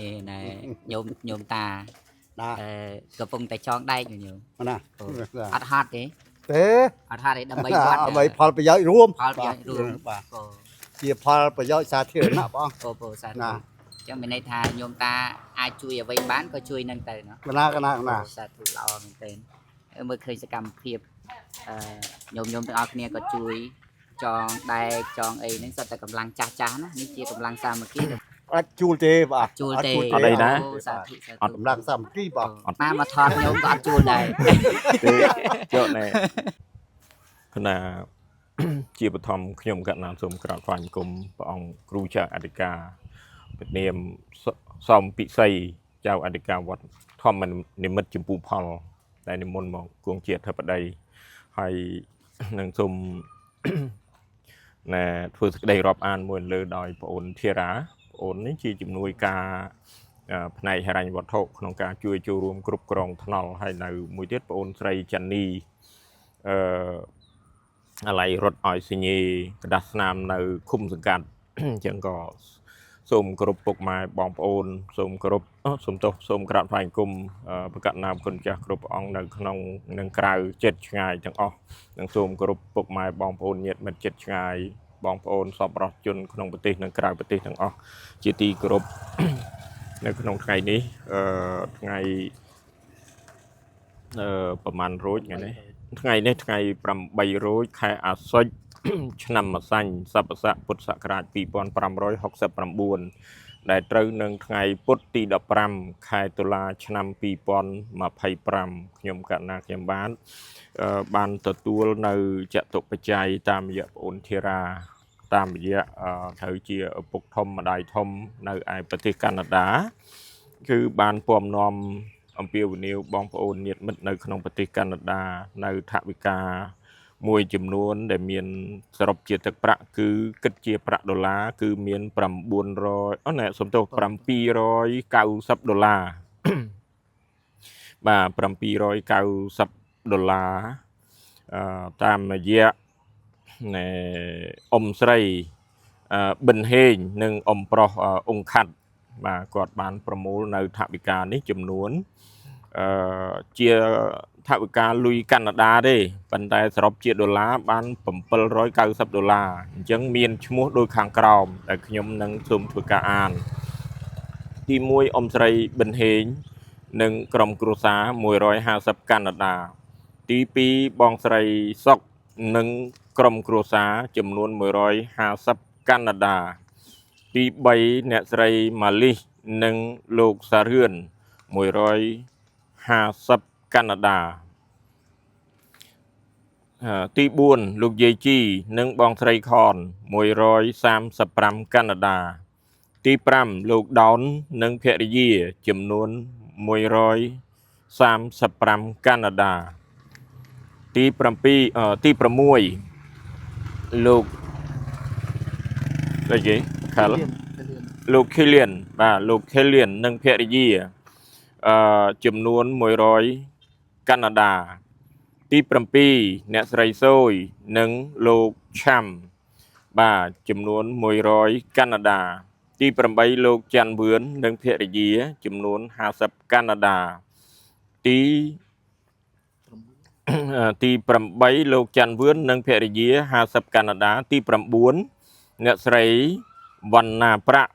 នេះណែញោមញោមតា ណា អឺកំពុងតែចងដែកញោម ណា អត់ហត់ទេ ទេ អត់ហត់ទេដើម្បីវត្ត ដើម្បីផលប្រយោជន៍រួម ផលប្រយោជន៍រួម បាទ ក៏ ជាផលប្រយោជន៍សាធារណៈបង ក៏ពោសាធុ ណា អញ្ចឹងមានន័យថាញោមតាអាចជួយអ្វីបានក៏ជួយនឹងទៅណោះ កណាកណាកណា សាធុល្អមែនទែនមើលឃើញសកម្មភាពអឺញោមញោមទាំងអស់គ្នាក៏ជួយចងដែកចងអីហ្នឹងសុទ្ធតែកម្លាំងចាស់ចាស់ណានេះជាកម្លាំងសាមគ្គី អត់ជួលទេបាទ ជួលទេ អត់អីណា អូសាធុសាធុ កម្លាំងសាមគ្គីបាទ មកមកថតញោមក៏អត់ជួលដែរ ទេចុះណែគណៈ ជាបឋមខ្ញុំកណ្ណាសូមក្រាបថ្វាយបង្គំព្រះអង្គគ្រូចៅអធិការពនាមសសំពិសីចៅអធិការវត្តធម្មនិមិត្តចម្ពូផល ដែលនិមន្តមកគង់ជាអធិបតីហើយ នឹងសូម ណែធ្វើសេចក្តីរាប់អានមួយលើដោយប្អូនធារាប្អូននេះជាជំនួយការផ្នែកហិរញ្ញវត្ថុក្នុងការជួយចូលរួមគ្រប់គ្រងថ្នល់ហើយនៅមួយទៀតប្អូនស្រីចាន់នីអឺអាឡ័យរត់ឲ្យសញ្ញេกระดาษស្នាមនៅឃុំសង្កាត់ អញ្ចឹងក៏សូមគោរពពុកម៉ែបងប្អូនសូមគោរពសូមទោសសូមក្រាបថ្វាយបង្គំប្រកាសនាមគុណចាស់គ្រប់ព្រះអង្គនៅក្នុងនិងក្រៅចិត្តឆ្ងាយទាំងអស់និងសូមគោរពពុកម៉ែបងប្អូនញាតិមិត្តចិត្តឆ្ងាយបងប្អូនសប្បុរសជនក្នុងប្រទេសនិងក្រៅប្រទេសទាំងអស់ជាទីគោរព នៅក្នុងថ្ងៃនេះអឺថ្ងៃអឺប្រហែលរោចថ្ងៃនេះថ្ងៃនេះថ្ងៃ8រោចខែអាសត់ ឆ្នាំម្សាញ់ស័ព្ទស័កពុទ្ធសករាជ2569ដែលត្រូវនឹងថ្ងៃពុធទី15ខែតុលាឆ្នាំ2025ខ្ញុំកណ្ណាខ្ញុំបានបានទទួលនៅចតុបច្ច័យតាមរយៈប្អូនធីរាតាមរយៈត្រូវជាឪពុកធំម្ដាយធំនៅឯប្រទេសកាណាដាគឺបានពំនាំអំពាវនាវបងប្អូនញាតិមិត្តនៅក្នុងប្រទេសកាណាដានៅថវិកាមួយចំនួនដែលមានសរុបជាទឹកប្រាក់គឺគិតជាប្រាក់ដុល្លារគឺមាន900អូណែសំទោស790ដុល្លារបាទ790ដុល្លារអឺតាមរយៈណែអ៊ំស្រីប៊ិនហេងនិងអ៊ំប្រុសអង្គខាត់បាទគាត់បានប្រមូលនៅថវិកានេះចំនួនអឺជាថវិកាលុយកាណាដាទេប៉ុន្តែសរុបជាដុល្លារបាន790ដុល្លារអញ្ចឹងមានឈ្មោះដូចខាងក្រោមដែលខ្ញុំនឹងសូមធ្វើការអានទី1អ៊ំស្រីប៊ិនហេងនិងក្រុមគ្រួសារ150កាណាដាទី2បងស្រីសុកនិងក្រុមគ្រួសារចំនួន150កាណាដាទី3អ្នកស្រីម៉ាលីសនិងលោកសារឿន150កាណាដាទី4លោកយាយជីនិងបងស្រីខន135កាណាដាទី5លោកដោននិងភរិយាចំនួន135កាណាដាទី7ទី6លោកអីគេខាលលោកខេលៀនបាទលោកខេលៀននិងភរិយាចំនួន100កាណាដាទី7អ្នកស្រីសូយនិងលោកឆាំបាទចំនួន100កាណាដាទី8លោកច័ន្ទវឿននិងភរិយាចំនួន50កាណាដាទី8លោកច័ន្ទវឿននិងភរិយា50កាណាដាទី9អ្នកស្រីវណ្ណាប្រាក់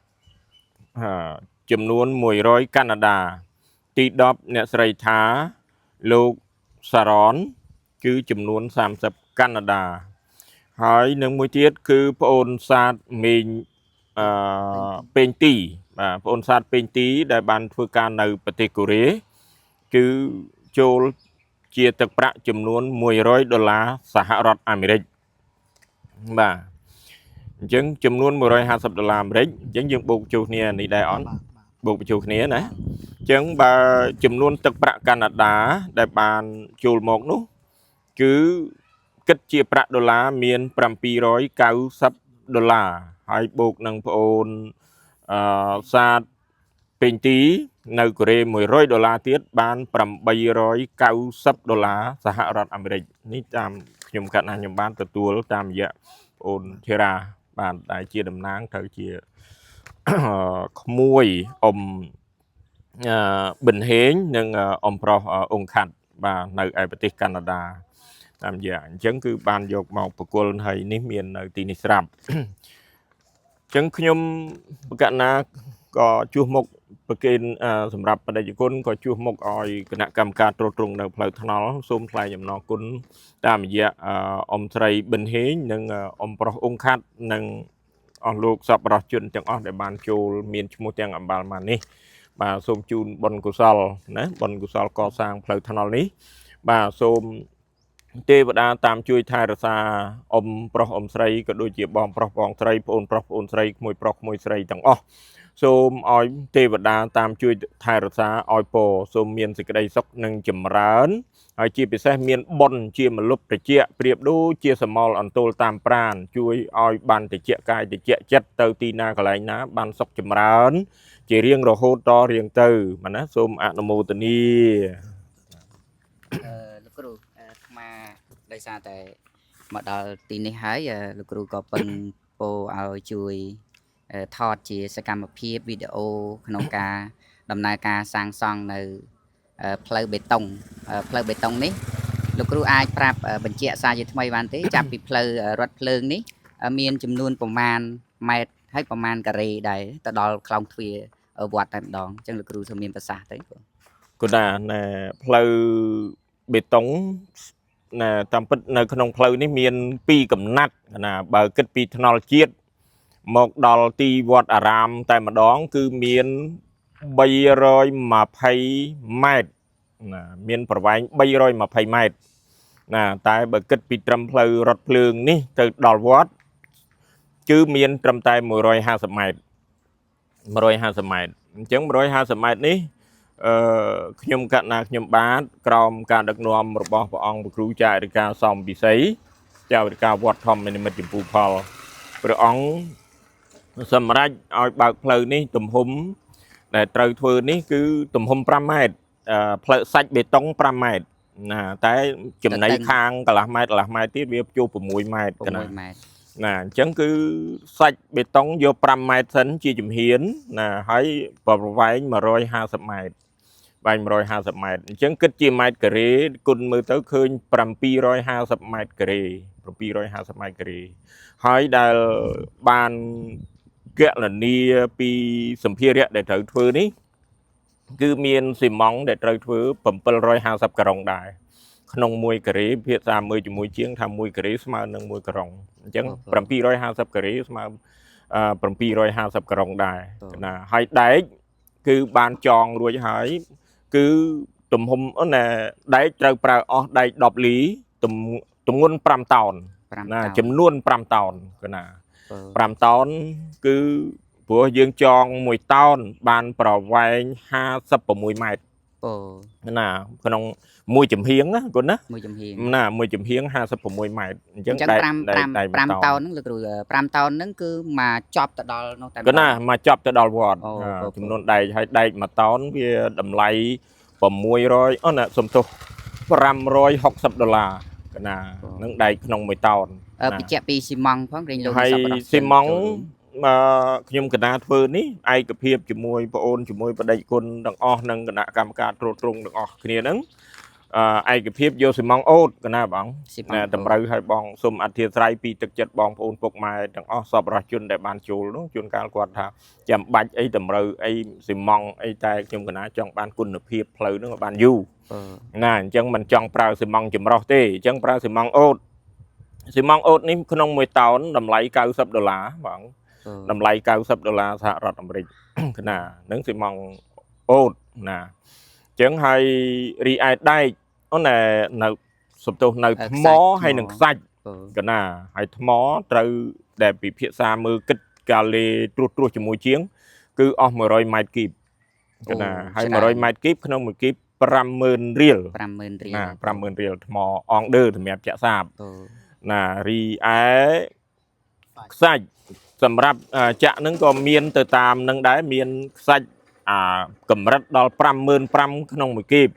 ចំនួន100កាណាដាទី10អ្នកស្រីថាលោកសារ៉នគឺចំនួន30កាណាដាហើយនឹងមួយទៀតគឺប្អូនសាទមេងពេញទីបាទប្អូនសាទពេញទីដែលបានធ្វើការនៅប្រទេសកូរ៉េគឺចូលជាទឹកប្រាក់ចំនួន100ដុល្លារសហរដ្ឋអាមេរិកបាទអញ្ចឹងចំនួន150ដុល្លារអាមេរិកអញ្ចឹងយើងបូកចូលគ្នានេះដែរអត់បូកបញ្ចូលគ្នាណាអញ្ចឹងបើចំនួនទឹកប្រាក់កាណាដាដែលបានចូលមកនោះគឺគិតជាប្រាក់ដុល្លារមាន790ដុល្លារហើយបូកនឹងប្អូនសាទពេញទីនៅកូរ៉េ100ដុល្លារទៀតបាន890ដុល្លារសហរដ្ឋអាមេរិកនេះតាមខ្ញុំកាត់ណាខ្ញុំបានទទួលតាមរយៈប្អូនធីរ៉ាបាទដែលជាតំណាងត្រូវជា ក្មួយអ៊ំប៊ិនហេងនិងអ៊ំប្រុសអង្គខាត់បាទនៅឯប្រទេសកាណាដាតាមរយៈអញ្ចឹងគឺបានយកមកប្រគល់ហើយនេះមាននៅទីនេះស្រាប់ អញ្ចឹងខ្ញុំបកណាក៏ជួសមុខប្រគេនសម្រាប់បដិជនក៏ជួសមុខឲ្យគណៈកម្មការត្រួតត្រងនៅផ្លូវថ្នល់សូមថ្លែងអំណរគុណតាមរយៈអ៊ំស្រីប៊ិនហេងនិងអ៊ំប្រុសអង្គខាត់និងអស់លោកសប្បុរសជនទាំងអស់ដែលបានចូលមានឈ្មោះទាំងអម្បាលម៉ាននេះបាទសូមជូនបុណ្យកុសលណាបុណ្យកុសលកសាងផ្លូវថ្នល់នេះបាទសូមទេវតាតាមជួយថែរក្សាអ៊ំប្រុសអ៊ំស្រីក៏ដូចជាបងប្រុសបងស្រីប្អូនប្រុសប្អូនស្រីក្មួយប្រុសក្មួយស្រីទាំងអស់សូមឲ្យទេវតាតាមជួយថែរក្សាឲ្យពរសូមមានសេចក្តីសុខនិងចម្រើនហើយជាពិសេសមានបុណ្យជាមលុបត្រជាប្រៀបដូចជាសមលអន្ទោលតាមប្រានជួយឲ្យបានត្រជាកាយត្រជាចិត្តទៅទីណាកន្លែងណាបានសុខចម្រើន ជារៀងរហូតតរៀងទៅបាទណាសូមអនុមោទនា លោកគ្រូអាត្មាដោយសារតែមកដល់ទីនេះហើយលោកគ្រូក៏ពឹងពោឲ្យជួយថតជាសកម្មភាពវីដេអូក្នុងការដំណើរការសាងសង់នៅផ្លូវបេតុងផ្លូវបេតុងនេះលោកគ្រូអាចប្រាប់បញ្ជាក់សារជាថ្មីបានទេចាប់ពីផ្លូវរថភ្លើងនេះមានចំនួនប្រមាណម៉ែត្រហើយប្រមាណការ៉េដែរទៅដល់ខ្លោងទ្វារវត្តតែម្ដងអញ្ចឹងលោកគ្រូសូមមានប្រសាសន៍ទៅបង គូណាណែផ្លូវបេតុងណែតាមពិតនៅក្នុងផ្លូវនេះមានពីរកំណាត់ណាបើគិតពីថ្នល់ជាតិមកដល់ទីវត្តអារាមតែម្ដងគឺមាន320ម៉ែត្រណាមានប្រវែង320ម៉ែត្រណាតែបើគិតពីត្រឹមផ្លូវរថភ្លើងនេះទៅដល់វត្តគឺមានត្រឹមតែ150ម៉ែត្រ150ម៉ែត្រអញ្ចឹង150ម៉ែត្រនេះ អឺខ្ញុំកណ្ណាខ្ញុំបាទក្រោមការដឹកនាំរបស់ព្រះអង្គព្រះគ្រូចារិកាសំពិសីចៅរិកាវត្តធម្មនិមិត្តចម្ពូផលព្រះអង្គសម្រេចឲ្យបើកផ្លូវនេះទំហំដែលត្រូវធ្វើនេះគឺទំហំ5ម៉ែត្រផ្លូវសាច់បេតុង5ម៉ែត្រណាតែចំណីខាងកន្លះម៉ែត្រកន្លះម៉ែត្រទៀតវាជួ6ម៉ែត្រកណា 6ម៉ែត្រ ណាអញ្ចឹងគឺសាច់បេតុងយក5ម៉ែត្រសិនជាជំហានណាហើយប្រវែង150ម៉ែត្រវែង150ម៉ែត្រអញ្ចឹងគិតជាម៉ែត្រការ៉េគុណមើលទៅឃើញ750ម៉ែត្រការ៉េ750ម៉ែត្រការ៉េហើយដែលបានគណនាពីសម្ភារៈដែលត្រូវធ្វើនេះគឺមានស៊ីម៉ង់ដែលត្រូវធ្វើ750ការ៉ុងដែរក្នុង1ការ៉េភាសាមើលជាមួយជាងថា1ការ៉េស្មើនឹង1ការ៉ុងអញ្ចឹង750ការ៉េស្មើ750ការ៉ុងដែរណាហើយដែកគឺបានចងរួចហើយគឺទំហំអូនណាដែកត្រូវប្រើអស់ដែក10លីទំទម្ងន់5តោន 5 ណា តោន ចំនួន5តោនកណា បើ 5តោនគឺព្រោះយើងចង1តោនបានប្រវែង56ម៉ែត្រ ពោ ណាក្នុងមួយចំហៀងណាគុណណា មួយចំហៀង ណាមួយចំហៀង56ម៉ែត្រអញ្ចឹ អញ្ចឹង ងដែក 5 ដែកដែក 5 5តោនហ្នឹងលោកគ្រូ5តោនហ្នឹងគឺមកចប់ទៅដល់នោះតែម្ដង កណាមកចប់ទៅដល់វត្ត អូ អា អូ ចំនួនដែកហើយដែក1តោនវាតម្លៃ600អូណាសំទោស560ដុល្លារកណានឹងដែកក្នុង1តោន ណា បញ្ជាក់ពីស៊ីម៉ង់ផងរែងលោក ហើយ សប្បុរស ស៊ីម៉ង់ ចូលរួម អឺខ្ញុំកណាធ្វើនេះឯកភាពជាមួយប្អូនជាមួយបដិគុណទាំងអស់និងគណៈកម្មការត្រួតត្រងទាំងអស់គ្នាហ្នឹងឯកភាពយកស៊ីម៉ង់អូតកណាបង ស៊ីម៉ង់ ណាតម្រូវឲ្យបងសូមអធិស្ឋានពីទឹកចិត្តបងប្អូនពុកម៉ែទាំងអស់សប្បុរសជនដែលបានចូលនោះជួនកាលគាត់ថាចាំបាច់អីតម្រូវអីស៊ីម៉ង់អីតែខ្ញុំកណាចង់បានគុណភាពផ្លូវហ្នឹងឲ្យបានយូរ បើ ណាអញ្ចឹងមិនចង់ប្រើស៊ីម៉ង់ចម្រោះទេអញ្ចឹងប្រើស៊ីម៉ង់អូតស៊ីម៉ង់អូតនេះក្នុងមួយតោនតម្លៃ90ដុល្លារបង បើ តម្លៃ90ដុល្លារសហរដ្ឋអាមេរិក កណាហ្នឹងស៊ីម៉ង់អូតណាអញ្ចឹងហើយរីឯដែកអូនណែនៅសំទោសនៅថ្មហើយនឹងខ្សាច់ បើ កណាហើយថ្មត្រូវដែលពិភាក្សាមើលគិតកាលេត្រួសត្រាសជាមួយជាង គឺអស់100ម៉ែត្រគីបកណាហើយ100ម៉ែត្រគីបក្នុងមួយគីប50000រៀល 50000រៀល ណា50000រៀលថ្មអងដឺសម្រាប់ចាក់សាប បើ ណារីឯខ្សាច់សម្រាប់ចាក់ហ្នឹងក៏មានទៅតាមនឹងដែរមានខ្សាច់អាកម្រិតដល់55000ក្នុងមួយគីប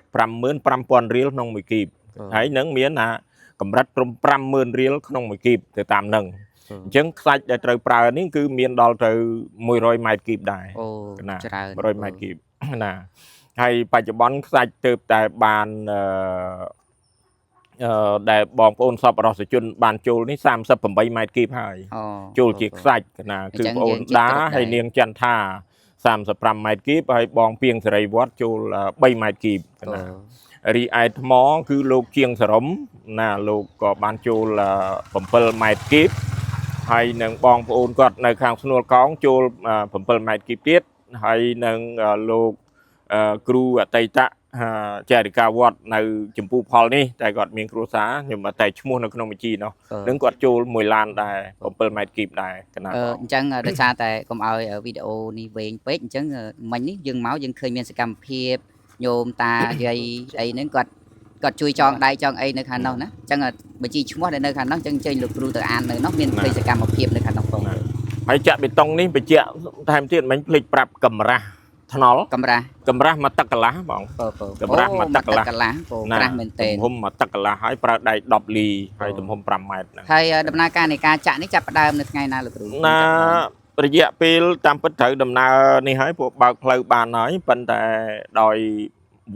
55000រៀលក្នុងមួយគីប បើ ហើយនឹងមានអាកម្រិតត្រឹម50000រៀលក្នុងមួយគីបទៅតាមនឹង អញ្ចឹងខ្សាច់ដែលត្រូវប្រើនេះគឺមានដល់ទៅ100ម៉ែត្រគីបដែរ អូ ណា ច្រើន 100ម៉ែត្រគីបណាហើយបច្ចុប្បន្នខ្សាច់ទៅតែបានអឺដែលបងប្អូនសប្បុរសជនបានចូលនេះ38ម៉ែត្រគីបហើយ អូ ចូលជាខ្សាច់ណា អញ្ចឹង គឺបងអូន ដា យើងជិះគ្រប់ដែរ ហើយនាងចន្ទថា35ម៉ែត្រគីបហើយបងពីងសេរីវត្តចូល3ម៉ែត្រគីបណារីឯថ្មគឺលោកជាងសរមណាលោកក៏បានចូល7ម៉ែត្រគីបហើយនឹងបងប្អូនគាត់នៅខាងស្នួលកោងចូល7ម៉ែត្រគីបទៀតហើយនឹងលោកគ្រូអតីតចារិកាវត្តនៅចម្ពូផលនេះតែគាត់មានគ្រួសារខ្ញុំអត់តែឈ្មោះនៅក្នុងបញ្ជីនោះ នឹងគាត់ចូលមួយឡានដែរ7ម៉ែត្រគីបដែរកណាបង អញ្ចឹងដោយសារតែកុំឲ្យវីដេអូនេះវែងពេកអញ្ចឹងមិញនេះយើងមកយើងឃើញមានសកម្មភាពញោមតាយាយអីហ្នឹងគាត់គាត់ជួយចងដៃចងអីនៅខាងនោះណាអញ្ចឹងបញ្ជីឈ្មោះដែលនៅខាងនោះអញ្ចឹងអញ្ជើញលោកគ្រូទៅអាននៅនោះមានឃើញសកម្មភាពនៅខាងនោះផង ហើយចាក់បេតុងនេះបញ្ជាក់ថែមទៀតមិញភ្លេចប្រាប់កម្រាស់ថ្នល់ កម្រាស់ កម្រាស់មួយទឹកកន្លះបង ពោពោ កម្រាស់មួយទឹកកន្លះ កន្លះពោក្រាស់មែនទែន ទំហំមួយទឹកកន្លះហើយប្រើដែក10លីហើយទំហំ5ម៉ែត្រហ្នឹង ហើយដំណើរការនៃការចាក់នេះចាប់ផ្ដើមនៅថ្ងៃណាលោកគ្រូ ណារយៈពេលតាមពិតត្រូវដំណើរនេះហើយពួកបើកផ្លូវបានហើយប៉ុន្តែដោយ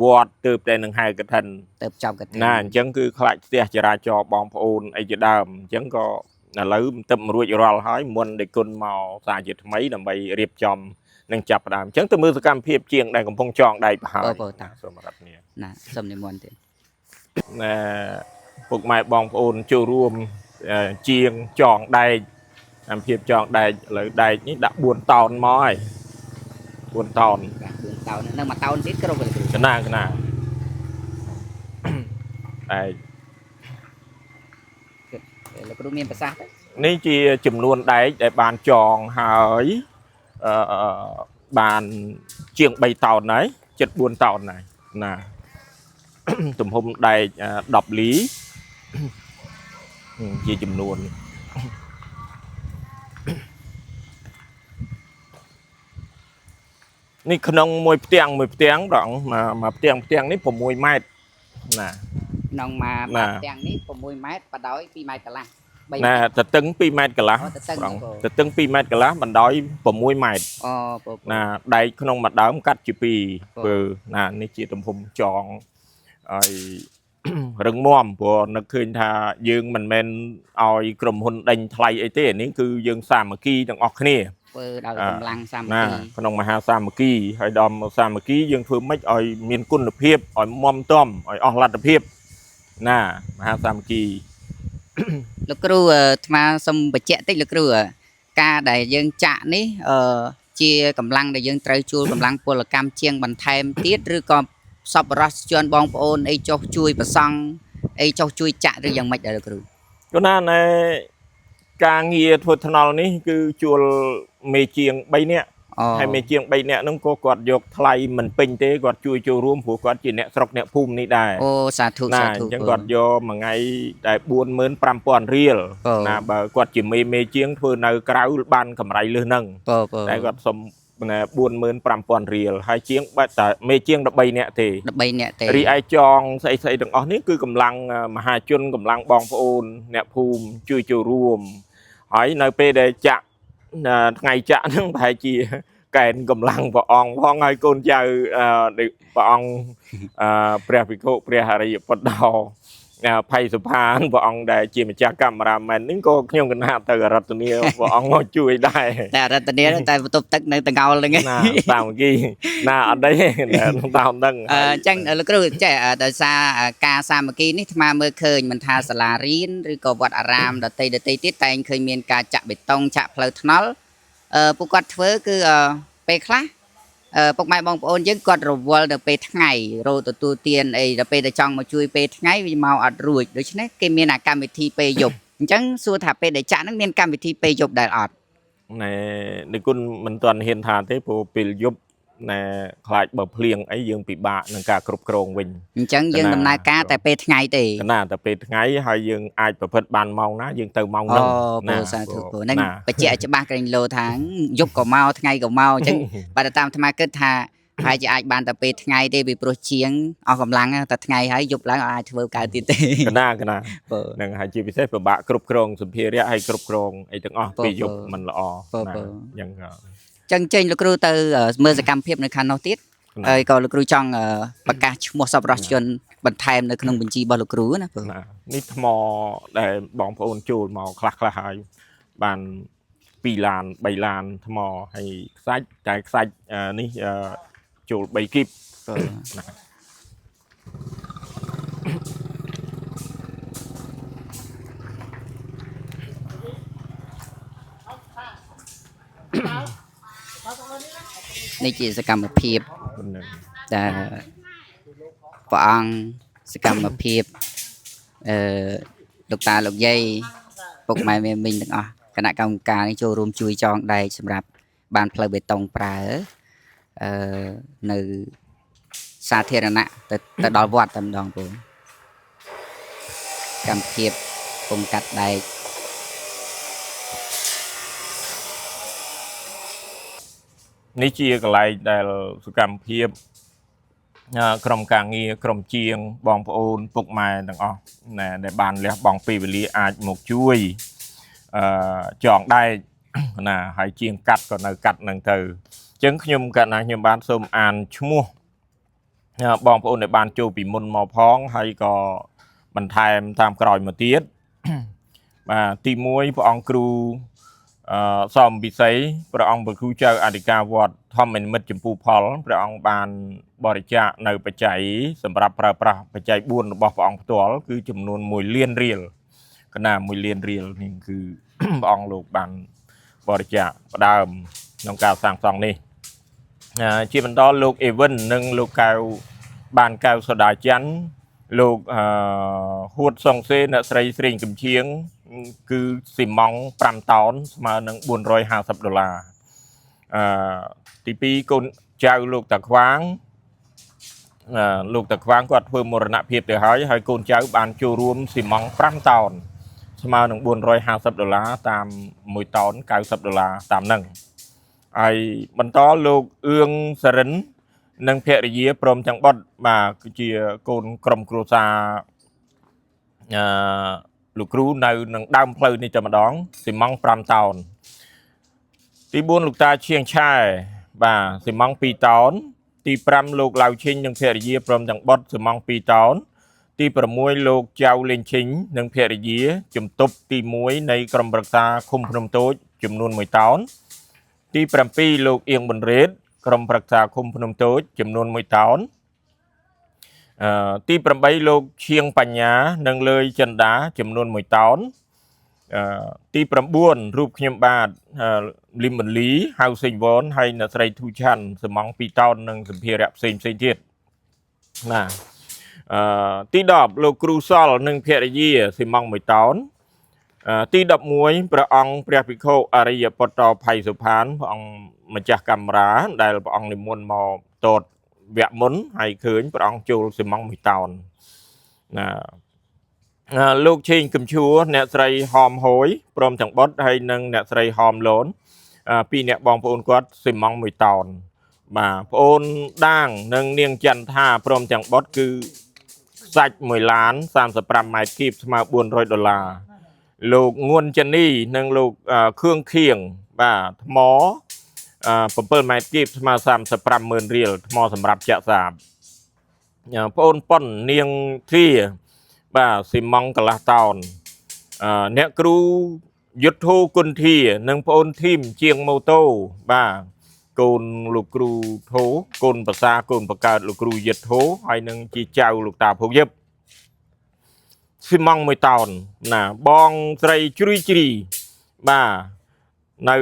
វត្តទើបតែនឹងហៅកឋិន ទៅចប់កថា ណាអញ្ចឹងគឺខ្លាចផ្ទះចរាចរណ៍បងប្អូនអីជាដើមអញ្ចឹងក៏ឥឡូវទឹកមិនរួចរាល់ហើយមុនដែលគុណមកសារជាថ្មីដើម្បីរៀបចំនិងចាប់ផ្ដើមអញ្ចឹងទៅមើលសកម្មភាពជាងដែលកំពុងចងដៃប្រហើយ បងប្អូនតា សូមរដ្ឋនា ណាសូមនិមន្តទេ ណែពុកម៉ែបងប្អូនចូលរួមជាងចងដែកតាមភាពចងដែកឥឡូវដែកនេះដាក់4តោនមកហើយ4តោន បាទ4តោននៅមួយតោនទៀតគ្រប់លោកគ្រូ កណាកណាដែក លោកគ្រូមានប្រសាសន៍ទេ នេះជាចំនួនដែកដែលបានចងហើយអឺបានជាង3តោនហើយជិត4តោនហើយណា ទំហំដែក10លីជាចំនួននេះក្នុងមួយផ្ទាំងមួយផ្ទាំងប្រងមួយផ្ទាំងផ្ទាំងនេះ6ម៉ែត្រណា ក្នុងមួយ ណា ផ្ទាំងនេះ6ម៉ែត្របដោយ2ម៉ែត្រកន្លះ3 ណាទទឹង2ម៉ែត្រកន្លះ អូទទឹង ប្រង បង ទទឹង2ម៉ែត្រកន្លះបណ្ដោយ6ម៉ែត្រ អូបង ណាដែកក្នុងមួយដើមកាត់ជា2 បង ធ្វើណានេះជាទំហំចងហើយ រឹងមាំព្រោះនឹកឃើញថាយើងមិនមែនឲ្យក្រុមហ៊ុនដេញថ្លៃអីទេនេះគឺយើងសាមគ្គីទាំងអស់គ្នា ធ្វើដោយកម្លាំងសាម ណា គ្គី ក្នុងមហាសាមគ្គីហើយដល់មកសាមគ្គីយើងធ្វើម៉េចឲ្យមានគុណភាពឲ្យមាំទាំឲ្យអស់លទ្ធភាពណាមហាសាមគ្គី លោកគ្រូអាត្មាសូមបញ្ជាក់តិចលោកគ្រូការដែលយើងចាក់នេះអឺជាកម្លាំងដែលយើងត្រូវជួលកម្លាំងពលកម្មជាងបន្ថែមទៀតឬក៏សប្បុរសជនបងប្អូនអីចុះជួយប្រសង់អីចុះជួយចាក់ឬយ៉ាងម៉េចដែរលោកគ្រូ គណាណែការងារធ្វើថ្នល់នេះគឺជួលមេជាង3នាក់ អូ ហើយមេជាង3នាក់ហ្នឹងក៏គាត់យកថ្លៃមិនពេញទេគាត់ជួយចូលរួមព្រោះគាត់ជាអ្នកស្រុកអ្នកភូមិនេះដែរ អូសាធុ ណា សាធុ អញ្ចឹងគាត់យកមួយថ្ងៃតែ45000រៀល អូ ណាបើគាត់ជាមេជាងធ្វើនៅក្រៅបានកម្រៃលើសហ្នឹង បងបង តែគាត់សុំណា45000រៀលហើយជាងបែបតែមេជាង13នាក់ទេ 13នាក់ទេ រីឯចងស្អីស្អីទាំងអស់នេះគឺកម្លាំងមហាជនកម្លាំងបងប្អូនអ្នកភូមិជួយចូលរួមហើយនៅពេលដែលចាក់ថ្ងៃចាក់ហ្នឹងប្រហែលជាកែនកម្លាំងព្រះអង្គផងហើយកូនចៅព្រះអង្គព្រះភិក្ខុព្រះអរិយពុទ្ធោភ័យសុផានព្រះអង្គដែលជាម្ចាស់កាមេរ៉ាមែននេះក៏ខ្ញុំកណាទៅអរតនីព្រះអង្គមកជួយដែរ តែអរតនីតែបន្ទប់ទឹកនៅតងោលហ្នឹងឯង ណាតាមគីណាអត់ទេតាមហ្នឹង អញ្ចឹងលោកគ្រូចេះដោយសារការសាមគ្គីនេះអាត្មាមើលឃើញមិនថាសាលារៀនឬក៏វត្តអារាមដតីដតីទៀតតែងឃើញមានការចាក់បេតុងចាក់ផ្លូវថ្នល់ពួកគាត់ធ្វើគឺពេលខ្លះពុកម៉ែបងប្អូនយើងគាត់រវល់នៅពេលថ្ងៃរោទទួលទានអីដល់ពេលតែចង់មកជួយពេលថ្ងៃវាមកអត់រួចដូច្នេះគេមានអាកម្មវិធីពេលយប់អញ្ចឹងសួរថាពេលដែលចាក់ហ្នឹងមានកម្មវិធីពេលយប់ដែរអត់ ណែនេះគុណមិនទាន់ហ៊ានថាទេព្រោះពេលយប់ណែខ្លាចបើភ្លៀងអីយើងពិបាកនឹងការគ្រប់គ្រងវិញ អញ្ចឹងយើងដំណើរការតែពេលថ្ងៃទេ កណាតែពេលថ្ងៃហើយយើងអាចប្រព្រឹត្តបានម៉ោងណាយើងទៅម៉ោង អូ ហ្នឹង ពូសាធុពូហ្នឹងបញ្ជាក់ច្បាស់ក្រែងលោថាយប់ក៏មកថ្ងៃក៏មកអញ្ចឹង បាទតាមអាត្មាគិតថា ហើយជាអាចបានតែពេលថ្ងៃទេពីព្រោះជាងអស់កម្លាំងតែថ្ងៃហើយយប់ឡើងអត់អាចធ្វើកើតទៀតទេ កណាកណា បើ នឹងហើយជាពិសេសពិបាកគ្រប់គ្រងសម្ភារៈហើយគ្រប់គ្រងអីទាំងអស់ បើ ពេលយប់ បើ มันល្អ បើ ណា បើ អញ្ចឹងក៏ ចឹងចេញលោកគ្រូទៅមើលសកម្មភាពនៅខាងនោះទៀត ណា ហើយក៏លោកគ្រូចង់ប្រកាសឈ្មោះសប្បុរសជនបន្ថែមនៅក្នុងបញ្ជីរបស់លោកគ្រូណាបើ ណានេះថ្មដែលបងប្អូនចូលមកខ្លះខ្លះហើយបាន2ឡាន3ឡានថ្មហើយខ្សាច់តែខ្សាច់នេះចូល3គីប បើ ណា នេះជាសកម្មភាព ហ្នឹង ដែលព្រះអង្គសកម្មភាពអឺលោកតាលោកយាយពុកម៉ែមេមីងទាំងអស់គណៈកម្មការនេះចូលរួមជួយចងដែកសម្រាប់បានផ្លូវបេតុងប្រើអឺនៅសាធារណៈទៅទៅដល់វត្តតែម្ដងពូកម្មភាពពងកាត់ដែក នេះជាកន្លែងដែលសកម្មភាពក្រុមការងារក្រុមជាងបងប្អូនពុកម៉ែទាំងអស់ណែដែលបានលះបង់ពេលវេលាអាចមកជួយអឺចងដែកណាហើយជាងកាត់ក៏នៅកាត់នឹងទៅអញ្ចឹងខ្ញុំកណ្ណាខ្ញុំបានសូមអានឈ្មោះបងប្អូនដែលបានចូលពីមុនមកផងហើយក៏បន្ថែមតាមក្រោយមកទៀត បាទទី1ព្រះអង្គគ្រូអឺសំពិសីព្រះអង្គព្រះគ្រូចៅអធិការវត្តធម្មនិមិត្តចម្ពូផលព្រះអង្គបានបរិច្ចាគនៅបច្ច័យសម្រាប់ប្រើប្រាស់បច្ច័យ4របស់ព្រះអង្គផ្ទាល់គឺចំនួន1លានរៀលកណា1លានរៀលនេះគឺ ព្រះអង្គលោកបានបរិច្ចាគផ្ដើមក្នុងការសាងសង់នេះជាបន្តលោកអេវិននិងលោកកៅបានកៅសូដាច័ន្ទលោកអឺហួតសុងសេអ្នកស្រីស្រេងកំឈៀងគឺស៊ីម៉ង់5តោនស្មើនឹង450ដុល្លារអឺទី2កូនចៅលោកតាខ្វាងលោកតាខ្វាងគាត់ធ្វើមរណភាពទៅហើយហើយកូនចៅបានចូលរួមស៊ីម៉ង់5តោនស្មើនឹង450ដុល្លារតាម1តោន90ដុល្លារតាមហ្នឹងហើយបន្តលោកអឿងសរិននិងភរិយាព្រមទាំងបុត្របាទគឺជាកូនក្រុមគ្រួសារអឺលោកគ្រូនៅនឹងដើមផ្លូវនេះតែម្ដងស៊ីម៉ង់5តោនទី4លោកតាឈៀងឆែបាទស៊ីម៉ង់2តោនទី5លោកឡៅឈិញនិងភរិយាព្រមទាំងបុត្រស៊ីម៉ង់2តោនទី6លោកចៅលេងឈិញនិងភរិយាជំទប់ទី1នៃក្រុមប្រឹក្សាឃុំភ្នំតូចចំនួន1តោនទី7លោកអៀងប៊ុនរ៉េតក្រុមប្រឹក្សាឃុំភ្នំតូចចំនួន1តោនទី8លោកឈៀងបញ្ញានិងលើយចិន្តាចំនួន1តោនទី9រូបខ្ញុំបាទលឹមបន្លីហៅសេងវនហើយអ្នកស្រីធូឆាន់សំង2តោននិងសម្ភារៈផ្សេងផ្សេងទៀតណាទី10លោកគ្រូសលនិងភរិយាសំង1តោនទី11ព្រះអង្គព្រះភិក្ខុអរិយពុទ្ធភ័យសុផានព្រះអង្គម្ចាស់កាមេរ៉ាដែលព្រះអង្គនិមន្តមកតតវគ្គមុនហើយឃើញព្រះអង្គចូលស៊ីម៉ង់1តោនណាលោកឆេងកំឈួរអ្នកស្រីហមហួយព្រមទាំងបុត្រហើយនិងអ្នកស្រីហមលូនពីរអ្នកបងប្អូនគាត់ស៊ីម៉ង់1តោនបាទប្អូនដាងនិងនាងចន្ទថាព្រមទាំងបុត្រគឺខ្សាច់1ឡាន35ម៉ែត្រគីបស្មើ400ដុល្លារលោកងួនចានីនិងលោកខឿងខៀងបាទថ្ម7ម៉ែត្រគីបស្មើ350,000រៀលថ្មសម្រាប់ចាក់សាបប្អូនប៉ុននាងធាបាទស៊ីម៉ង់កន្លះតោនអ្នកគ្រូយុទ្ធោគុន្ធានិងប្អូនធីមជាងម៉ូតូបាទកូនលោកគ្រូធោកូនប្រសាកូនបកើតលោកគ្រូយុទ្ធោហើយនឹងជាចៅលោកតាភោគយឹបស៊ីម៉ង់1តោនណាបងស្រីជ្រុយជ្រីបាទនៅ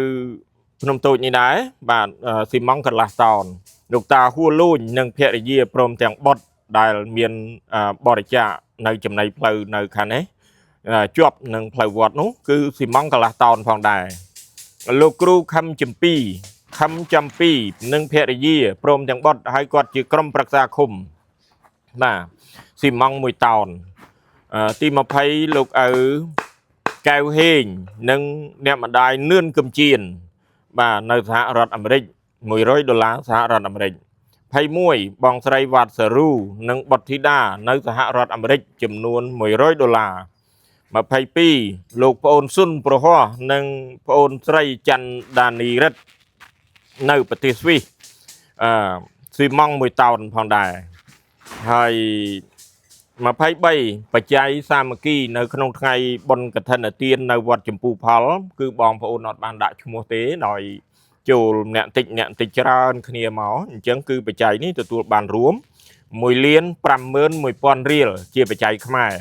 ភ្នំតូចនេះដែរបាទស៊ីម៉ង់កន្លះតោនលោកតាហួរលូញនិងភរិយាព្រមទាំងបុត្រដែលមានបរិច្ចាគនៅចំណីផ្លូវនៅខាងនេះជាប់នឹងផ្លូវវត្តនោះគឺស៊ីម៉ង់កន្លះតោនផងដែរលោកគ្រូខំចំពីខំចំពីនិងភរិយាព្រមទាំងបុត្រហើយគាត់ជាក្រុមប្រឹក្សាឃុំបាទស៊ីម៉ង់1តោនទី20លោកឪកែវហេងនិងអ្នកម្ដាយនឿនកំជៀនបាទនៅសហរដ្ឋអាមេរិក100ដុល្លារសហរដ្ឋអាមេរិក 21បងស្រីវ៉ាត់សារូនិងបុត្រធីតានៅសហរដ្ឋអាមេរិកចំនួន100ដុល្លារ22លោកប្អូនស៊ុនប្រហោះនិងប្អូនស្រីច័ន្ទដានីរិទ្ធនៅប្រទេសស្វីសអឺស៊ីម៉ង់មួយតោនផងដែរហើយ23បច្ច័យសាមគ្គីនៅក្នុងថ្ងៃបុណ្យកឋិនទាននៅវត្តចម្ពូផល គឺបងប្អូនអត់បានដាក់ឈ្មោះទេដោយចូលអ្នកតិចអ្នកតិចច្រើនគ្នាមកអញ្ចឹងគឺបច្ច័យនេះទទួលបានរួម1លាន51000រៀលជាបច្ច័យខ្មែរ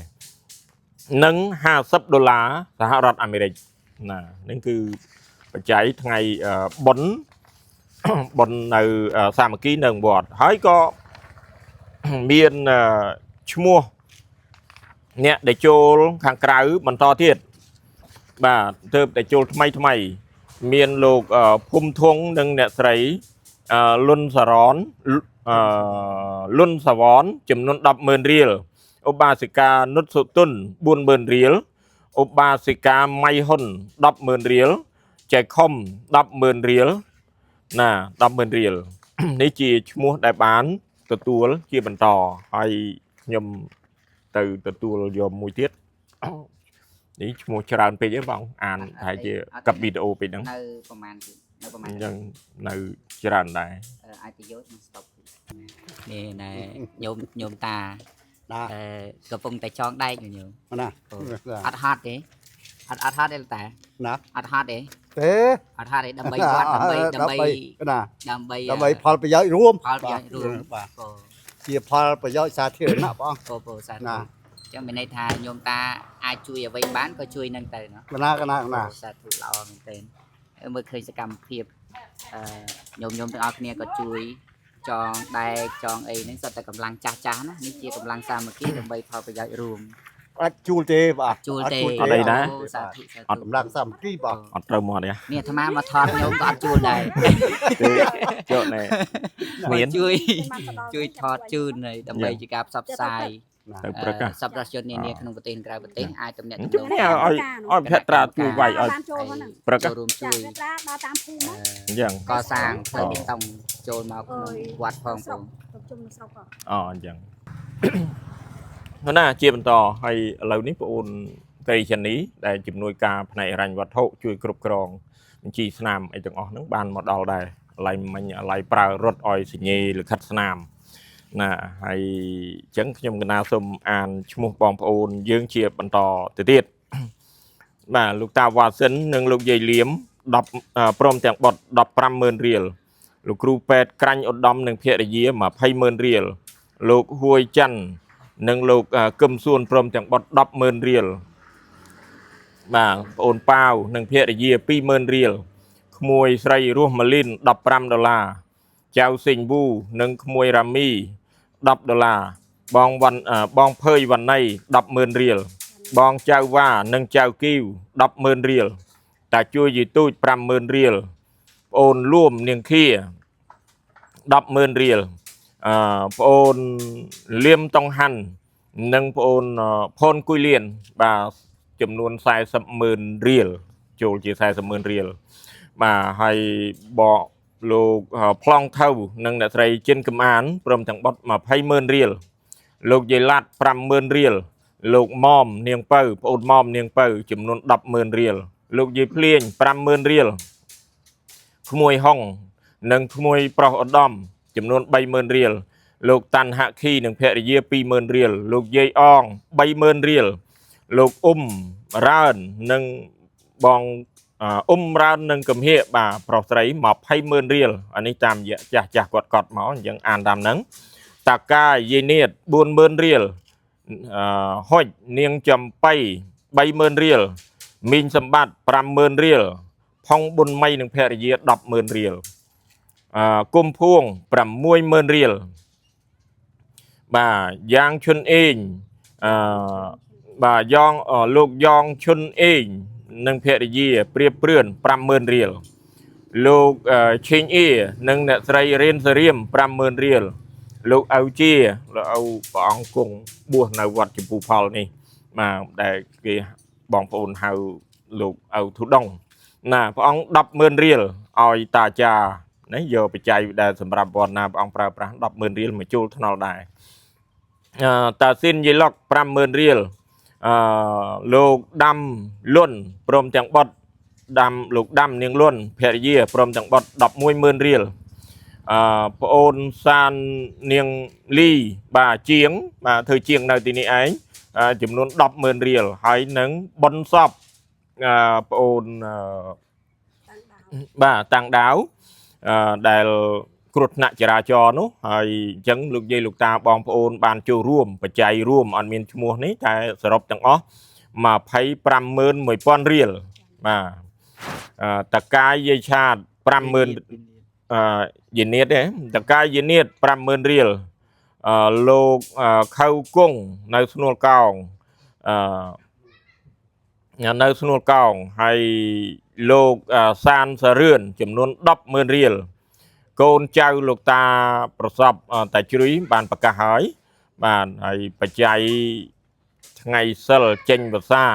និង50ដុល្លារសហរដ្ឋអាមេរិកណានេះគឺបច្ច័យថ្ងៃបុណ្យ បុណ្យនៅសាមគ្គីនៅវត្តហើយក៏មានឈ្មោះអ្នកដែលចូលខាងក្រៅបន្តទៀតបាទទើបតែចូលថ្មីថ្មី មានលោកភុំធងនិងអ្នកស្រីលុនសារ៉នលុនសាវ៉នចំនួន100000រៀលឧបាសិកានុតសុទុន40000រៀលឧបាសិកាម៉ៃហ៊ុន100000រៀលចែខុំ100000រៀលណា100000រៀល នេះជាឈ្មោះដែលបានទទួលជាបន្តហើយខ្ញុំទៅទទួលយកមួយទៀត នេះឈ្មោះច្រើនពេកទេបងអានប្រហែលជាកាប់វីដេអូពេកហ្នឹង នៅប្រហែលទៀតនៅប្រហែល អញ្ចឹងនៅច្រើនដែរ អាចប្រយោជន៍នឹង stop នេះណែញោមញោមតា ណា អឺកំពុងតែចងដែកញោម ណា អត់ហត់ទេអត់អត់ហត់ទេតា ណា អត់ហត់ទេ ទេ អត់ហត់ទេដើម្បីវត្តដើម្បីដើម្បី ណា ដើម្បី ដើម្បីផលប្រយោជន៍រួម ផលប្រយោជន៍រួម បាទ ក៏ ជាផលប្រយោជន៍សាធារណៈបង ក៏ពោសាធុ ណា អញ្ចឹងមានន័យថាញោមតាអាចជួយអ្វីបានក៏ជួយនឹងទៅណោះ កណាកណាកណា សាធុល្អមែនទែនមើលឃើញសកម្មភាពអឺញោមញោមទាំងអស់គ្នាក៏ជួយចងដែកចងអីហ្នឹងសុទ្ធតែកម្លាំងចាស់ចាស់ណានេះជាកម្លាំងសាមគ្គីដើម្បីផលប្រយោជន៍រួម អត់ជួលទេបាទ ជួលទេ អត់អីដែរ សាធុសាធុ កម្លាំងសាមគ្គីបាទ អត់ត្រូវមកទេ នេះអាត្មាមកថតញោមក៏អត់ជួលដែរ ទេចុះណែ មាន ជួយជួយថតជូនហើយដើម្បីជាការផ្សព្វផ្សាយ ទៅព្រឹកហ៎ សប្បុរសជននានាក្នុងប្រទេសនិងក្រៅប្រទេសអាចទំនាក់ទំ ជុំ នង នេះឲ្យឲ្យភត្រាជួយវាយឲ្យ បានចូលហ្នឹង ព្រឹក ចូលរួម ចា ជួយ វាត្រាដល់តាមភូមិហ្នឹង អញ្ចឹង កសាងផ្លូវបេតុងចូលមកក្នុងវត្តផង ស្រុក បង ប្រជុំនៅស្រុកហ៎ អូអញ្ចឹងណាជាបន្តហើយឥឡូវនេះបងអូនត្រីចានីដែលជំនួយការផ្នែកហិរញ្ញវត្ថុជួយគ្រប់គ្រងបញ្ជីស្នាមអីទាំងអស់ហ្នឹងបានមកដល់ដែរឥឡូវមិញឥឡូវប្រើរត់ឲ្យសញ្ញេលិខិតស្នាមណាហើយអញ្ចឹងខ្ញុំកណាសូមអានឈ្មោះបងប្អូនយើងជាបន្តទៅទៀតបាទលោកតាវ៉ាសិននិងលោកយាយលៀម10ព្រមទាំងបុត្រ150,000រៀលលោកគ្រូពេទ្យក្រាញ់ឧត្តមនិងភរិយា200,000រៀលលោកហួយច័ន្ទនិងលោកកឹមសួនព្រមទាំងបុត្រ100,000រៀលបាទប្អូនប៉ាវនិងភរិយា20000រៀលក្មួយស្រីរស់ម៉ាលីន15ដុល្លារចៅសេងវូនិងក្មួយរ៉ាមី10ដុល្លារបងវ៉ាន់បងភើយវ៉ាន់ណៃ100,000រៀលបងចៅវ៉ានិងចៅគីវ100,000រៀលតាជួយយីទូច50000រៀលប្អូនលួមនាងខៀ100,000រៀលអឺប្អូនលៀមតុងហាន់និងប្អូនផនគួយលៀនបាទចំនួន400,000រៀលចូលជា400,000រៀលបាទហើយបកលោកប្លង់ថៅនិងអ្នកស្រីជិនកំអានព្រមទាំងបុត្រ200,000រៀលលោកយាយឡាត់50000រៀលលោកមុំនាងពៅប្អូនមុំនាងពៅចំនួន100,000រៀលលោកយាយភ្លៀង50000រៀលក្មួយហុងនិងក្មួយប្រុសឧត្តមចំនួន30000រៀលលោកតាន់ហខីនិងភរិយា20000រៀលលោកយាយអង30000រៀលលោកអ៊ុំរើននិងបងអ៊ុំរើននិងកំហៀកបាទប្រុសស្រី200,000រៀលអានេះតាមរយៈចាស់ចាស់គាត់កត់មកអញ្ចឹងអានតាមហ្នឹងតាកាយាយនាត40000រៀលអឺហុចនាងចំបៃ30000រៀលមីងសម្បត្តិ50000រៀលផុងប៊ុនមីនិងភរិយា100,000រៀលអឺគុំភួង60000រៀលបាទយ៉ាងឈុនអេងអឺបាទយ៉ងលោកយ៉ងឈុនអេងនិងភរិយាព្រៀបព្រឿន50000រៀលលោកឆេងអៀនិងអ្នកស្រីរៀនសរៀម50000រៀលលោកឪជាលោកឪព្រះអង្គគង់បួសនៅវត្តចម្ពូផលនេះបាទដែលគេបងប្អូនហៅលោកឪធុដងណាព្រះអង្គ100,000រៀលឲ្យតាចា ណាយកបច្ច័យដែលសម្រាប់វត្តណាព្រះអង្គប្រើប្រាស់100,000រៀលមកជួលថ្នល់ដែរតាស៊ីនយីឡុក50000រៀលអឺលោកដាំលុនព្រមទាំងបុត្រដាំលោកដាំនាងលុនភរិយាព្រមទាំងបុត្រ110,000រៀលប្អូនសាននាងលីបាទជាងបាទធ្វើជាងនៅទីនេះឯងចំនួន100,000រៀលហើយនឹងបុណ្យសពប្អូនបាទតាំងដាវដែលគ្រោះថ្នាក់ចរាចរណ៍នោះហើយអញ្ចឹងលោកយាយលោកតាបងប្អូនបានចូលរួមបច្ច័យរួមអត់មានឈ្មោះនេះតែសរុបទាំងអស់251,000រៀលបាទតកាយយាយឆាត50000យេនៀតទេតកាយយានៀត50000រៀលលោកខៅគង់នៅស្នួលកោងនៅស្នួលកោងហើយលោកសានសរឿនចំនួន100,000រៀលកូនចៅលោកតាប្រសពតាជ្រុយបានប្រកាសហើយបាទហើយបច្ច័យថ្ងៃសិលចេញវស្សា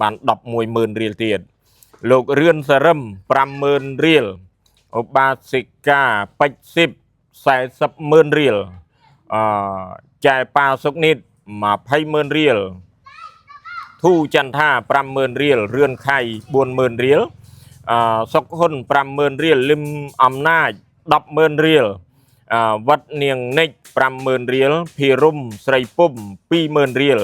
បាន110,000រៀលទៀតលោករឿនសរឹម50,000រៀលឧបាសិកាពេជ្រស៊ីប400,000រៀលចែប៉ាសុកនិត200,000រៀលធូចន្ទថា50000រៀលរឿនខៃ40000រៀលសុកហ៊ុន50000រៀលលឹមអំណាច100,000រៀលវត្តនាងនិច50000រៀលភិរមស្រីពុំ20000រៀល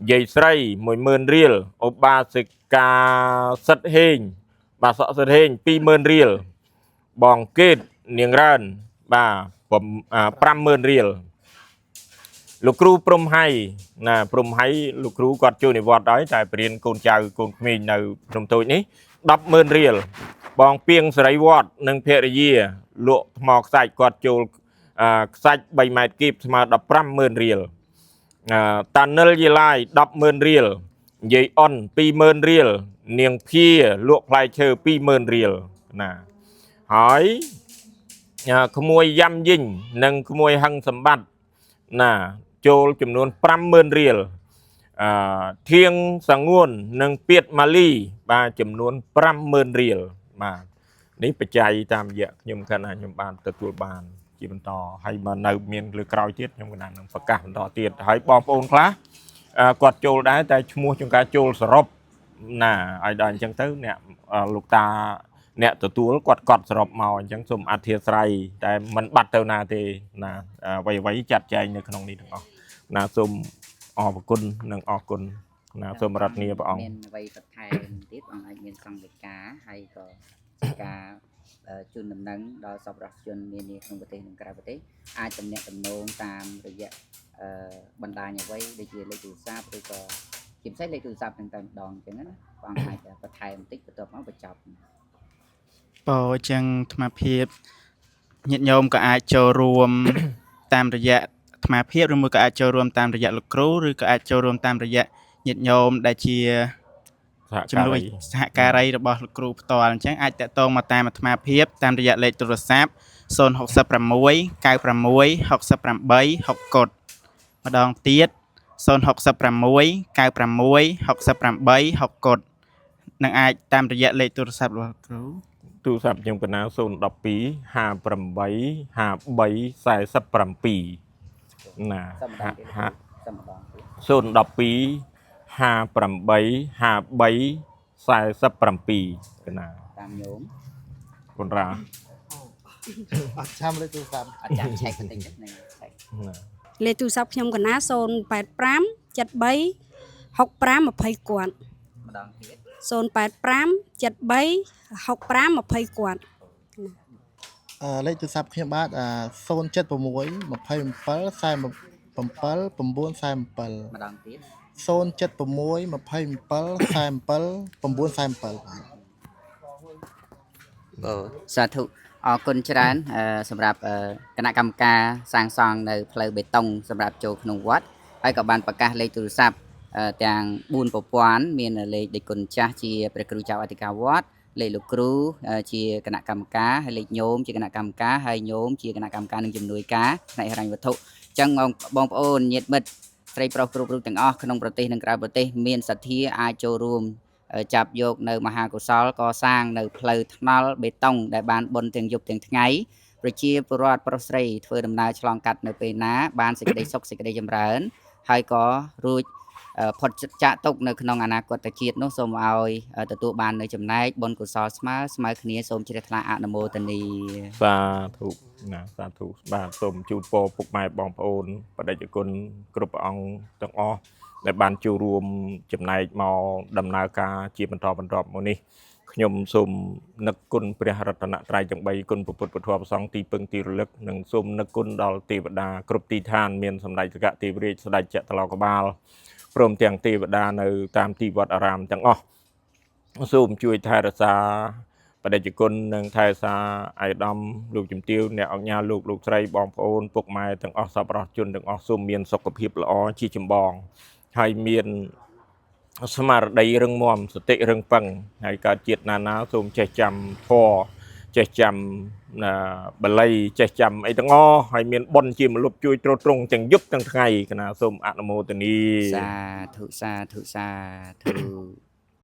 យាយស្រី10000រៀលឧបាសិកាសិតហេងបាទសក់សិតហេង20000រៀលបងកេតនាងរើនបាទ50000រៀលលោកគ្រូព្រំហៃណាព្រំហៃលោកគ្រូគាត់ចូលនិវត្តន៍ហើយតែបរៀនកូនចៅកូនក្មេងនៅភ្នំតូចនេះ100,000រៀលបងពីងសេរីវត្តនិងភរិយាលក់ថ្មខ្សាច់គាត់ចូលខ្សាច់3ម៉ែត្រគីបស្មើ150,000រៀលតានិលយីឡាយ100,000រៀលយាយអុន20,000រៀលនាងភាលក់ផ្លែឈើ20,000រៀលណាហើយក្មួយយ៉ាំយិញនិងក្មួយហឹងសម្បត្តិណាចូលចំនួន50000រៀលធៀងសងួននិងពៀតម៉ាលីបាទចំនួន50000រៀលបាទនេះបច្ច័យតាមរយៈខ្ញុំកណ្ណាខ្ញុំបានទទួលបានជាបន្តហើយមកនៅមានលើក្រោយទៀតខ្ញុំកណ្ណានឹងប្រកាសបន្តទៀតហើយបងប្អូនខ្លះគាត់ចូលដែរតែឈ្មោះចង្ការចូលសរុបណាឲ្យដល់អញ្ចឹងទៅអ្នកលោកតាអ្នកទទួលគាត់កត់សរុបមកអញ្ចឹងសូមអធិស្ឋានតែមិនបាត់ទៅណាទេណាអ្វីៗចាត់ចែងនៅក្នុងនេះទាំងអស់ណាសូមអរគុណនិងអរគុណណាសូមរតនាព្រះអង្គ មានអ្វីបន្ថែមទៀតអង្គអាចមានសង្ឃលេខាហើយក៏ជាការជូនដំណឹងដល់សប្បុរសជននានាក្នុងប្រទេសនិងក្រៅប្រទេសអាចទំនាក់ទំនងតាមរយៈបណ្ដាញអ្វីដូចជាលេខទូរស័ព្ទឬក៏ជាពិសេសលេខទូរស័ព្ទហ្នឹងតែម្ដងអញ្ចឹងណាព្រះអង្គអាចបន្ថែមបន្តិចបន្ទាប់មកបញ្ចប់ បើអញ្ចឹងអាត្មាភាពញាតិញោមក៏អាចចូលរួម តាមរយៈអាត្មាភាពឬមួយក៏អាចចូលរួមតាមរយៈលោកគ្រូឬក៏អាចចូលរួមតាមរយៈញាតិញោមដែលជាជំនួយសហការីរបស់លោកគ្រូផ្ទាល់អញ្ចឹងអាចតាក់ទងមកតាមអាត្មាភាពតាមរយៈលេខទូរស័ព្ទ066 96 68 6កុដម្ដងទៀត066 96 68 6កុដនិងអាចតាមរយៈលេខទូរស័ព្ទរបស់លោកគ្រូ ទូរស័ព្ទខ្ញុំកណា012 58 53 47ណា សូមម្ដងទៀតសូមម្ដងទៀត 012 58 53 47កណា តាមញោម គុណរា អត់ចាំលេខទូរស័ព្ទ អត់ចាំឆែកបន្តិចហ្នឹងឆែក ណា លេខទូរស័ព្ទខ្ញុំកណា085 73 65 20គាត់ ម្ដងទៀត 085 73 65 20គាត់ លេខទូរស័ព្ទខ្ញុំបាទ076 27 47 947 ម្ដងទៀត 076 27 47 947បាទ បាទសាធុអរគុណច្រើនសម្រាប់គណៈកម្មការសាងសង់នៅផ្លូវបេតុងសម្រាប់ចូលក្នុងវត្តហើយក៏បានប្រកាសលេខទូរស័ព្ទទាំង4ប្រព័ន្ធមានលេខដេចគុណចាស់ជាព្រះគ្រូចៅអធិការវត្តលេខលោកគ្រូជាគណៈកម្មការហើយលេខញោមជាគណៈកម្មការហើយញោមជាគណៈកម្មការនឹងជំនួយការផ្នែកហិរញ្ញវត្ថុអញ្ចឹងបងប្អូនញាតិមិត្តស្រីប្រុសគ្រប់រូបទាំងអស់ក្នុងប្រទេសនិងក្រៅប្រទេសមានសទ្ធាអាចចូលរួម ចាប់យកនៅមហាកុសលកសាងនៅផ្លូវថ្នល់បេតុងដែលបានបុណ្យទាំងយប់ទាំងថ្ងៃប្រជាពលរដ្ឋប្រុសស្រីធ្វើដំណើរឆ្លងកាត់នៅពេលណាបានសេចក្តីសុខសេចក្តីចម្រើន ហើយក៏រួចផុតចាកទុកនៅក្នុងអនាគតជាតិនោះសូមឲ្យទទួលបាននៅចំណែកបុណ្យកុសលស្មើស្មើគ្នាសូមជ្រះថ្លាអនុមោទនា សាធុណាសាធុបាទសូមជូនពរពុកម៉ែបងប្អូនបដិជនគ្រប់ព្រះអង្គទាំងអស់ដែលបានចូលរួមចំណែកមកដំណើរការជាបន្តបន្ទាប់មកនេះខ្ញុំសូមនឹកគុណព្រះរតនត្រ័យទាំង3គុណព្រះពុទ្ធពធព្រះសង្ឃទីពឹងទីរលឹកនិងសូមនឹកគុណដល់ទេវតាគ្រប់ទីឋានមានសម្ដេចសកទេវរាជស្ដេចចតុឡោកបាលព្រមទាំងទេវតានៅតាមទីវត្តអារាមទាំងអស់សូមជួយថែរក្សាបដិជននិងថែរក្សាអាយដាមលោកជំទាវអ្នកអង្គញាលោកលោកស្រីបងប្អូនពុកម៉ែទាំងអស់សប្បុរសជនទាំងអស់សូមមានសុខភាពល្អជាចម្បងហើយមានស្មារតីរឹងមាំសតិរឹងប៉ឹងហើយកើតជាតិណាណាសូមចេះចាំធម៌ចេះចាំណាបល័យចេះចាំអីទាំងអស់ហើយមានបុណ្យជាមលុបជួយទ្រទ្រង់ទាំងយប់ទាំងថ្ងៃកណាសូមអនុមោទនា សាធុសាធុសាធុ។